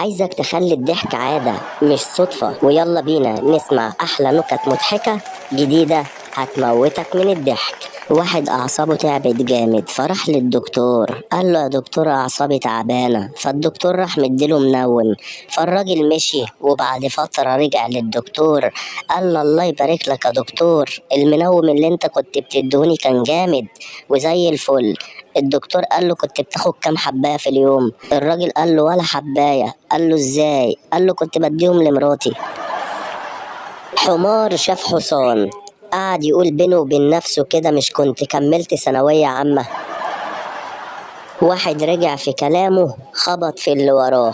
عايزك تخلي الضحك عادة مش صدفة. ويلا بينا نسمع أحلى نكت مضحكة جديدة هتموتك من الضحك. واحد أعصابه تعبت جامد، فراح للدكتور قال له يا دكتور أعصابي تعبانة. فالدكتور راح مديله منوم، فالراجل مشي. وبعد فترة رجع للدكتور قال له الله يبارك لك يا دكتور، المنوم اللي انت كنت بتدهوني كان جامد وزي الفل. الدكتور قال له كنت بتاخد كام حباية في اليوم؟ الراجل قال له ولا حباية. قال له ازاي؟ قال له كنت بديهم لمراتي. حمار شاف حصان قعد يقول بينه وبين نفسه كده، مش كنت كملت ثانوية عامة؟ واحد رجع في كلامه خبط في اللي وراه.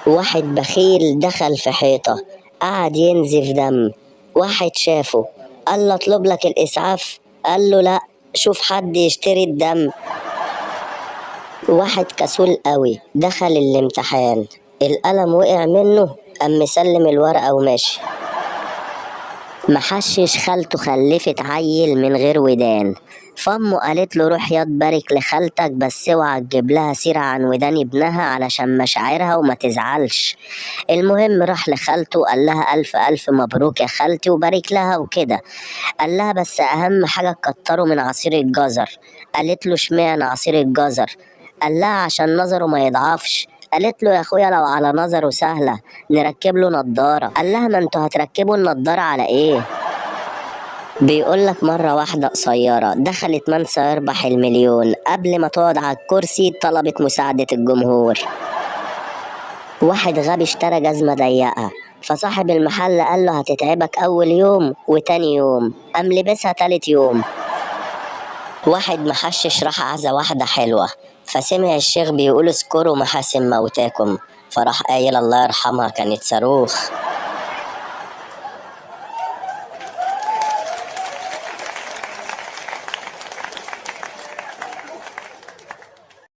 واحد بخيل دخل في حيطة قعد ينزف دم. واحد شافه قال له اطلب لك الإسعاف؟ قال له لا، شوف حد يشتري الدم. واحد كسول قوي دخل الامتحان، القلم وقع منه قام مسلم الورقة وماشي. محشش خالته خلفت عيل من غير ودان، فامه قالت له روح ياض بارك لخالتك، بس اوعى تجيب لها سيرة عن ودان ابنها علشان مشاعرها وما تزعلش. المهم راح لخالته وقال لها ألف ألف مبروك يا خالتي وبارك لها وكده. قال لها بس أهم حاجة تكتروا من عصير الجزر. قالت له اشمعنى عصير الجزر؟ قال لها عشان نظره ما يضعفش. قالت له يا اخويا لو على نظره سهلة نركب له نضارة. قال لها ما انتوا هتركبوا النضارة على ايه؟ بيقول لك مرة واحدة قصيرة دخلت من سيربح المليون، قبل ما تقعد على الكرسي طلبت مساعدة الجمهور. واحد غبي اشترى جزمة ضيقة، فصاحب المحل قال له هتتعبك أول يوم وتاني يوم، قام لبسها تالت يوم. واحد محشش راح عزا واحدة حلوة، فسمع الشيخ بيقول اذكروا محاسن موتاكم، فراح قايل الله يرحمها كانت صاروخ.